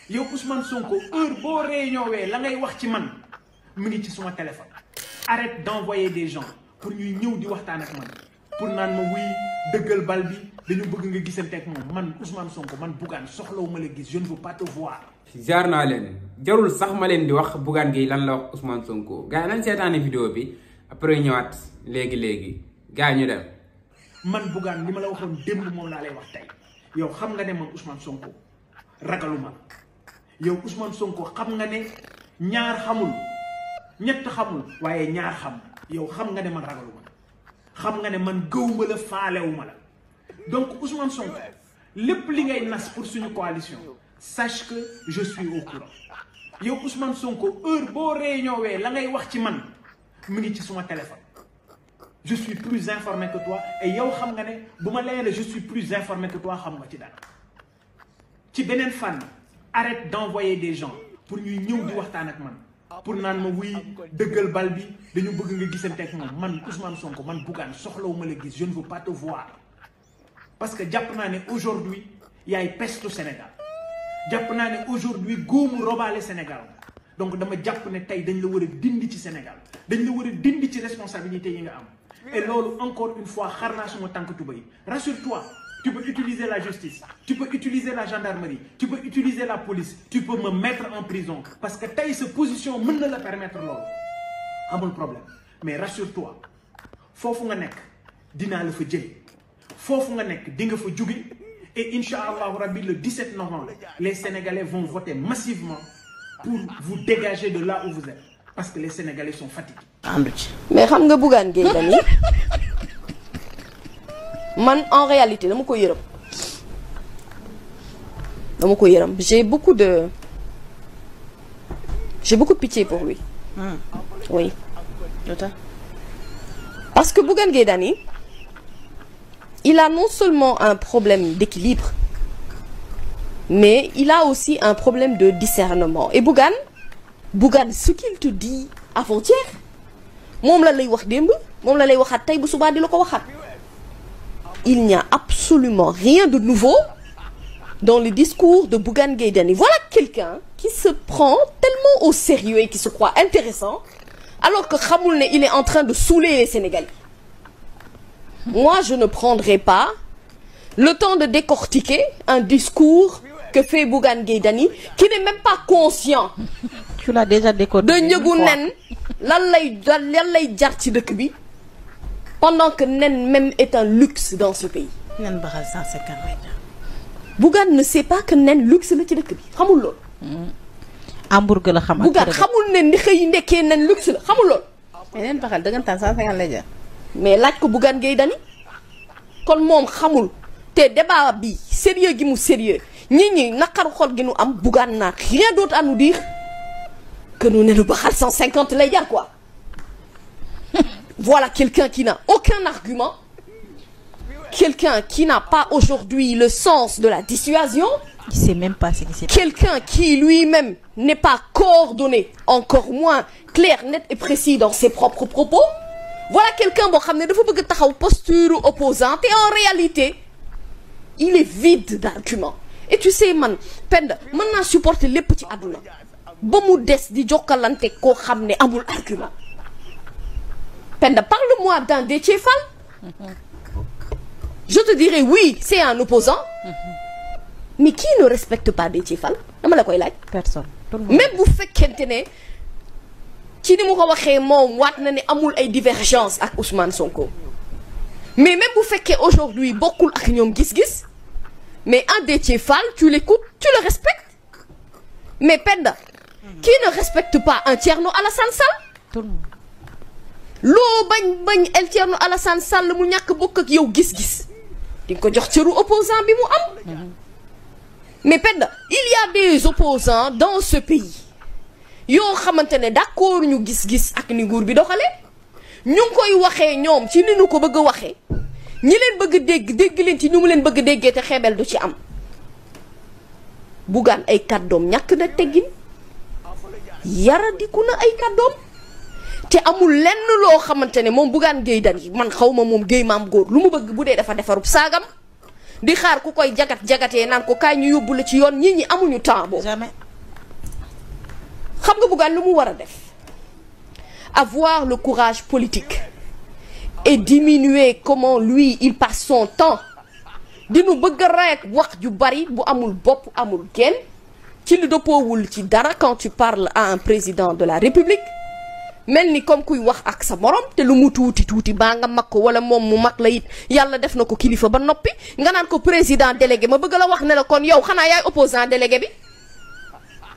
yow Ousmane Sonko heure boo réunion wee la ngay wax ci man mu ngi ci suma téléphone. Arrête d'envoyer des gens pour ñuy ñëw di waxtaan ak man pour naan ma wuy dëggal bal bi dañu bëgg nga gisante ak moom man Ousmane Sonko man Bougane soxlawu ma la gis je ne veux pas te voir. jaar naa leen jarul sax ma leen di wax Bougane Gueye lan la wax Ousmane Sonko gars yi nañ seetaane vidéo bi après ñëwaat léegi gars ñu dem. man Bougane li ma la waxoon démb moom laa lay wax tey yow xam nga ne man Ousmane Sonko ragaluma yow Ousmane Sonko xam nga ne ñaar xamul ñett xamul waaye ñaar xam yow xam nga ne man ragaluma xam nga ne man gëwuma la faalewuma la donc Ousmane Sonko lépp li ngay nas pour suñu coalition sache que je suis au courant yow Ousmane Sonko heure boo réunion wee la ngay wax ci man mu ngi ci suma téléphone. Je suis plus informé que toi et yow xam nga ne bu ma layee je suis plus informé que toi xam nga ci dara ci beneen fànn arrête d'envoyer des gens pour ñuy ñëw di waxtaan ak man pour naan ma wuy dëggal bal bi dañu bëgg nga gisante ak moom man Ousmane Sonko man Bougane soxlawu ma la gis je ne veux pas te voir parce que jàpp naa ne aujourd'hui yaay peste au Sénégal jàpp naa ne aujourd'hui góomu robaale Sénégal donc dama jàpp ne tey dañ la war a dindi ci Sénégal dañ la war a dindi ci responsabilité yi nga am. Et là, encore une fois, rassure-toi, tu peux utiliser la justice, tu peux utiliser la gendarmerie, tu peux utiliser la police, tu peux me mettre en prison. Parce que tu as cette position, je ne la permettre là. Pas de problème. Mais rassure-toi, fofu nga nek dina la fa jël. Fofu nga nek di nga fa djugui et inchallah rabbi le 17 novembre, les Sénégalais vont voter massivement pour vous dégager de là où vous êtes. Parce que les Sénégalais sont fatigués. Mais xam nga Bougane Gueye Dany man en réalité dama ko yërëm j'ai beaucoup de pitié pour lui. Oui. Parce que Bougane Gueye Dany il a non seulement un problème d'équilibre mais il a aussi un problème de discernement et Bougane ce qu'il te dit avant-hier moom la lay wax démb moom la lay waxaat tey bu subaa di la ko waxaat il n'y a absolument rien de nouveau dans le discours de Bougane Gueye Dany. Voilà quelqu'un qui se prend tellement au sérieux et qui se croit intéressant alors que xamul ne il est en train de saouler les Sénégalais. Moi je ne prendrai pas le temps de décortiquer un discours que fait Bougane Gueye Dany qui n'est même pas conscient. Tu l'as déjà décortiqué. De njëgu nen lan lay jar ci dëkk bi pendant que nen même est un luxe dans ce pays. nen baxal 150 Bougane ne sait pas que nen luxe la ci dëkk bi xamul lool. hamburger la xam ak Bougane xamul ne ni xëy ndekkee nen luxe la xamul lool. mais nen baxal dëggantaan 150 lay jar. mais laaj ko Bougane Gueye Dany kon moom xamul te débat bi sérieux gi mu sérieux ñi naqaru xol gi nu am Bougane n'a rien d'autre à nous dire que nous ne nous baxal 150 lay jar quoi. Voilà quelqu'un qui n'a aucun argument, quelqu'un qui n'a pas aujourd'hui le sens de la dissuasion, il sait même pas ce qui s'est passé. Quelqu'un qui lui-même n'est pas coordonné, encore moins clair, net et précis dans ses propres propos. Voilà quelqu'un boo xam ne dafa bëgg taxaw posture opposante et en réalité il est vide d'arguments. Et tu sais man Penda mën naa supporter lépp ci àdduna ba mu des di jokkalante koo xam ne amul argument. Penda, parle-moi d'un Déthié Fall. Je te dirais oui, c'est un opposant. Mais qui ne respecte pas Déthié Fall? Dama la koy laaj. Personne. Même bu fekkente ne ci ni mu ko waxee moom waat na ne amul ay divergence ak Ousmane Sonko. Mais même bu fekkee aujourd'hui bokkul ak ñoom gis-gis, mais un Déthié Fall, tu l'écoutes, tu le respectes. Mais Penda, qui ne respecte pas un Thierno Alassane Sall? Tout le monde. loo bañ El Thierno Alassane Sall mu ñàkk bokk ak yow gis-gis di nga ko jox cëru opposant bi mu am. Mais Penda, il y a des opposants dans ce pays yoo xamante ne d'accord ñu gis-gis ak ni nguur bi doxale ñu ngi koy waxee ñoom ci ni ñu ko bëgg a waxee ñi leen bëgg dégg leen ci ñu mu leen bëgg déggee te xeebel du ci am. Bougane ay kàddoom ñàkk na teggin yaradiku na ay kàddoom te amul lenn loo xamante ne moom Bougane Gueye Dany man xaw ma moom Gueye maam góor lu mu bëgg bu dee dafa defarub saagam di xaar ku koy jagatee naan ko kaay ñu yóbbu la ci yoon ñi amuñu temps boobu. jamais. xam nga Bougane lu mu war a def avoir le courage politique et diminuer comment lui il passe son temps dinu bëgg a rek wax ju bari bu amul bopp amul genn ci lu dëppoowul ci dara quand tu parles à un président de la République mel ni comme kuy wax ak sa morom te lu mu tuuti baa nga mag ko wala moom mu mag la it yàlla def na ko kilifa ba noppi nga naan ko président délégué ma bëgg la wax ne la kon yow xanaa yaay opposant délégué bi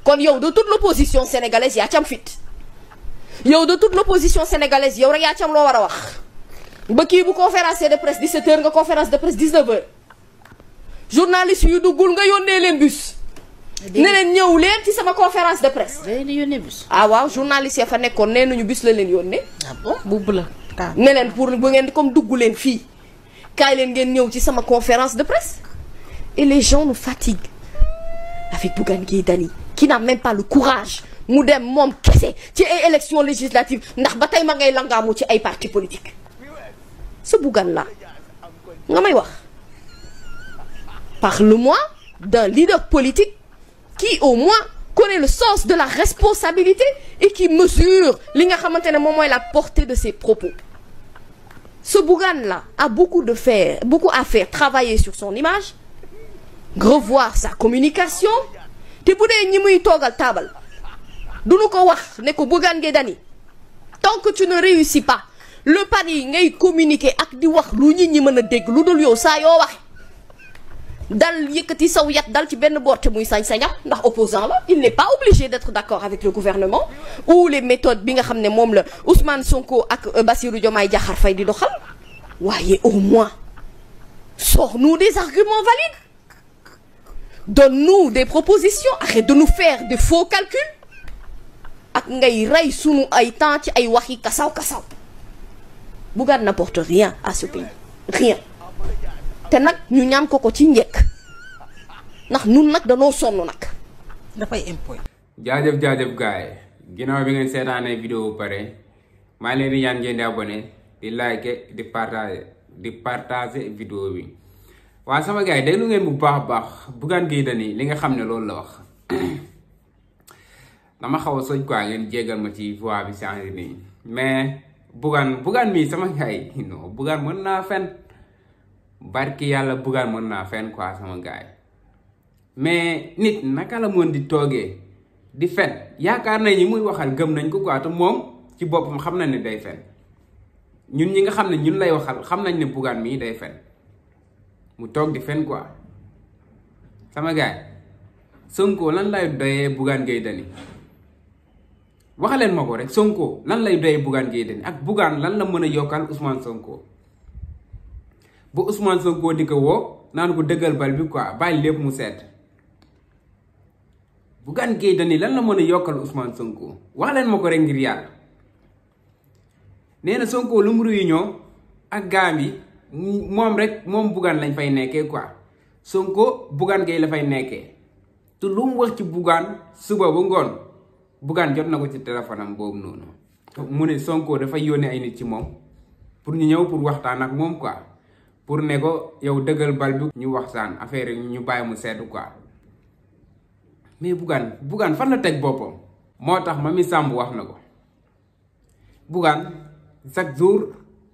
kon yow de toute l'opposition sénégalaise yaa cam fit yow de toute l'opposition sénégalaise yow rek yaa cam loo war a wax ba kii bu conférence de presse 17h nga conférence de presse 19h journaliste yu duggul nga yónnee leen bus ne leen ñëw leen ci sama conférence de presse. day yónnee bus. ah waaw journaliste ya fa nekkoon nee nañu bus la leen yónnee. ah bon buubu la. ne leen pour bu ngeen comme dugg leen fii kaay leen ngeen ñëw ci sama conférence de presse et les gens nous fatiguent avec Bougane Gueye Dany qui n'a même pas le courage mu dem moom kese ci ay élections législatives ndax ba tey ma ngay langaamu ci ay partis politiques ce Bougane là nga may wax parle-moi d'un leader politique qui au moins connaît le sens de la responsabilité et qui mesure li nga xamante ne moom mooy la portée de ses propos. Ce Bougane là a beaucoup à faire travailler sur son image revoir sa communication te bu dee ñi muy toogal taabal duñu ko wax ne ko Bougane Gueye Dany tant que tu ne réussis pas le pari ngay communiquer ak di wax lu nit ñi mën a dégg lu dul yow saa yoo waxe dal yëkkati saw yat dal ci benn boor te muy sañ-sañam ndax opposant la il n'est pas obligé d'être d'accord avec le gouvernement ou les méthodes bi nga xam ne moom la Ousmane Sonko ak Bassirou Diomaye Diakhar Faye di doxal waaye au moins sors-nous des arguments valides donne-nous des propositions arrête de nous faire de faux calculs ak ngay rey sunu ay temps ci ay waxi kasaw Bougane n'apporte rien à ce pays rien te nag ñu ñaan ko ci njëkk ndax nun nag danoo sonn nag dafay impôt. jaajëf gaay ginnaaw bi ngeen seetaanee vidéo bu pare maa leen di ñaan ngeen di abonné di liker di partager vidéo bi waa sama gaay déglu ngeen bu baax Bougane Gueye Dany li nga xam ne loolu la wax dama xaw a soj quoi ngeen jéggal ma ci voix bi changé nii mais Bougane mii sama gaay non Bougane mën naa fen barki yàlla Bougane mën naa fen quoi sama gaay mais nit naka la mën di toogee di fen yaakaar nañ ñi muy waxal gëm nañ ko quoi te moom ci boppam xam nañ ne day fen ñun ñi nga xam ne ñun lay waxal xam nañ ne Bougane mii day fen mu toog di fen quoi sama gaay Sonko lan lay doyee Bougane Gueye Dany waxaleen ma ko rek Sonko lan lay doyee Bougane Gueye Dany ak Bougane lan la mën a yokkal Ousmane Sonko bu Ousmane Sonko di ko woo naan ko dëggal bal bi quoi bàyyi lépp mu seet Bougane Gueye Dany lan la mën a yokkal Ousmane Sonko wax leen ma ko rek ngir yàlla nee na Sonko lu mu réunion ak gaam yi moom Bougane lañ fay nekkee quoi Sonko Bougane Gueye la fay nekkee te lu mu wax ci Bougane suba ba ngoon Bougane jot na ko ci téléphone am boobu noonu mu ne Sonko dafay yónnee ay nit ci moom pour ñu ñëw pour waxtaan ak moom quoi pour ne ko yow dëggal bal bi ñu waxtaan affaire yi ñu bàyyi mu seddu quoi mais Bougane fan la teg boppam moo tax Mamy Samb wax na ko Bougane chaque jour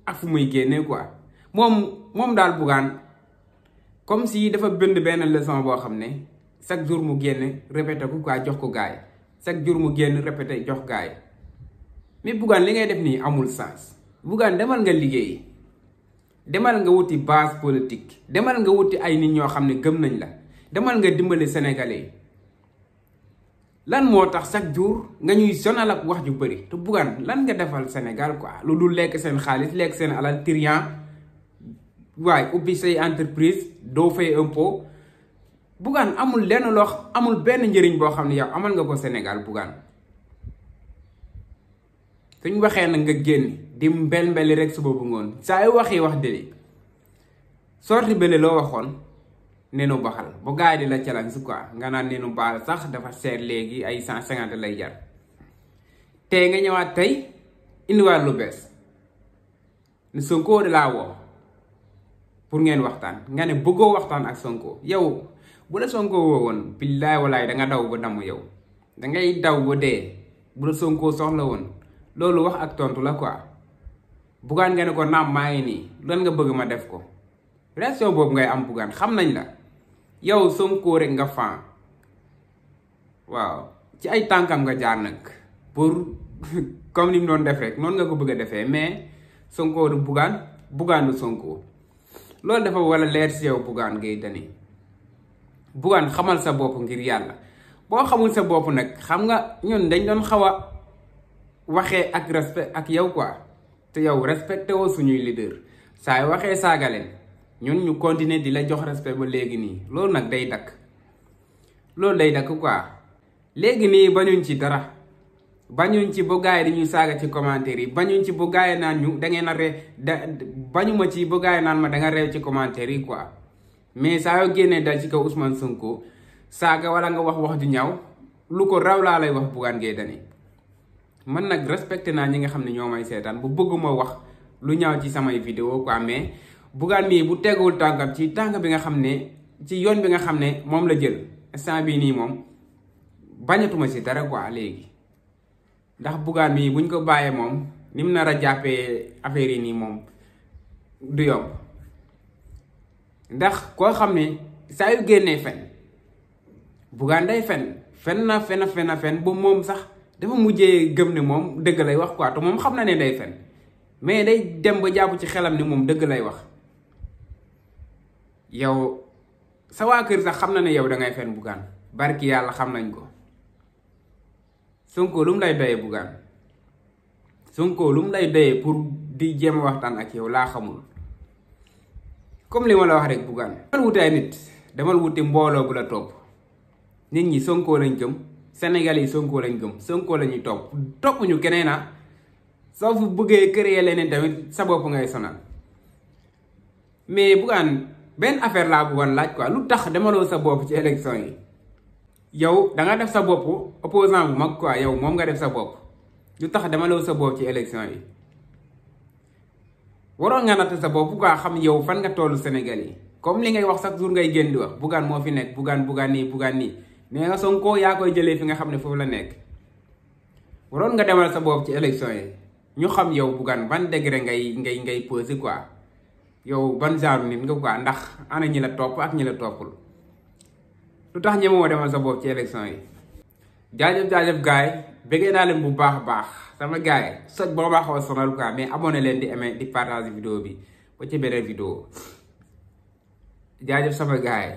ak fu muy génnee quoi moom daal Bougane comme si dafa bind benn leçon boo xam ne chaque jour mu génne répété ko quoi jox ko gaay chaque jour mu génn répété jox gaay mais Bougane li ngay def nii amul sens Bougane demal nga liggéey demal nga wuti base politique demal nga wuti ay nit ñoo xam ne gëm nañ la demal nga dimbali sénégalais lan moo tax chaque jour nga ñuy sonal ak wax ju bëri te Bougane lan nga defal Sénégal quoi lu dul lekk seen xaalis lekk seen alal trian waaye ubbi say entreprise doo fay impôt Bougane amul lenn loo amul benn njëriñ boo xam ne yow amal nga ko Sénégal Bougane suñ waxee nag nga génn di mbel-mbeli rek suba bu ngoon saa yu waxee wax dëgg sorti bële loo waxoon nenu baxal bu gaay di la challenge quoi nga naan nenu baal sax dafa seet léegi ay 150 lay jar tey nga ñëwaat tey indiwaat lu bees ne Sonko de laa woo pour ngeen waxtaan nga ne bëggoo waxtaan ak Sonko yow bu la Sonko woo woon billaay walaay da nga daw ba damm yow da ngay daw ba dee bu la Sonko soxla woon loolu wax ak tontu la quoi Bougane nga ne ko naam maa ngi nii lan nga bëgg ma def ko réaction boobu ngay am Bougane xam nañ la yow Sonko rek nga fan waaw ci ay tànkam nga jaar nag pour comme ni mu doon def rek noonu nga ko bëgg a defee mais Sonko du Bougane Bougane du Sonko loolu dafa wala leer si yow Bougane Gueye Dany Bougane xamal sa bopp ngir yàlla boo xamul sa bopp nag xam nga ñun dañ doon xaw a waxee ak respect ak yow quoi te yow respecté woo suñuy leader saa yu waxee saaga leen ñun ñu continuer di la jox respect ba léegi nii loolu nag day dakk loolu day dakk quoi léegi nii bañuñ ci dara bañuñ ci bu gaay di ñu saaga ci commentaire yi bañuñ ci bu gaay naan ñu da ngeen a bañuma ci bu gaay naan ma da nga réew ci commentaire yi quoi mais saa yoo génnee dal ci kaw Ousmane Sonko saaga wala nga wax ju ñaaw lu ko raw laa lay wax Bougane Gueye Dany man nag respecté naa ñi nga xam ne ñoo may seetaan bu bëgguma wax lu ñaaw ci samay vidéo quoi mais Bougane mii bu tegul tànkam ci tànk bi nga xam ne ci yoon bi nga xam ne moom la jël instant bii nii moom bañatuma si dara quoi léegi ndax Bougane mii buñ ko bàyyee moom ni mu nar a jàppee affaire yi nii moom du yomb ndax koo xam ne saa yu génnee fen Bougane day fen na ba moom sax dafa mujjee gëm ne moom dëgg lay wax quoi te moom xam na ne day fen mais day dem ba jàpp ci xelam ni moom dëgg lay wax yow sa waa kër sax xam na ne yow dangay fen Bougane barki yàlla xam nañ ko Sonko lu mu lay doyee Bougane Sonko lu mu lay doyee pour di jéem a waxtaan ak yow laa xamul comme li ma la wax rek Bougane demal wuti ay nit demal wuti mbooloo bu la topp nit ñi Sonko lañ gëm Sénégal yi Sonko lañ gëm Sonko la ñuy topp ñu keneen na soo fu bëggee créer leneen tamit sa bopp ngay sonal mais Bougane benn affaire laa bëggoon laaj quoi lu tax demaloo sa bopp ci élection yi yow da nga def sa bopp opposant bu mag quoi yow moom nga def sa bopp lu tax demaloo sa bopp ci élection yi waroon nga natt sa bopp quoi xam yow fan nga tollu Sénégal yi comme li ngay wax chaque jour ngay génn di wax Bougane moo fi nekk Bougane nii nee nga Sonko yaa koy jëlee fi nga xam ne foofu la nekk waroon nga demal sa bopp ci élection yi ñu xam yow Bougane ban degré ngay posé quoi yow ban genre nit nga quoi ndax ana ñi la topp ak ñi la toppul lu tax ñemoo demal sa bopp ci élection yi jaajëf gaay bëggee naa leen bu baax sama gaay soj boo baax xaw a sonal quoi mais abonné leen di aimer di partager vidéo bi ba ci beneen vidéo jaajëf sama gaay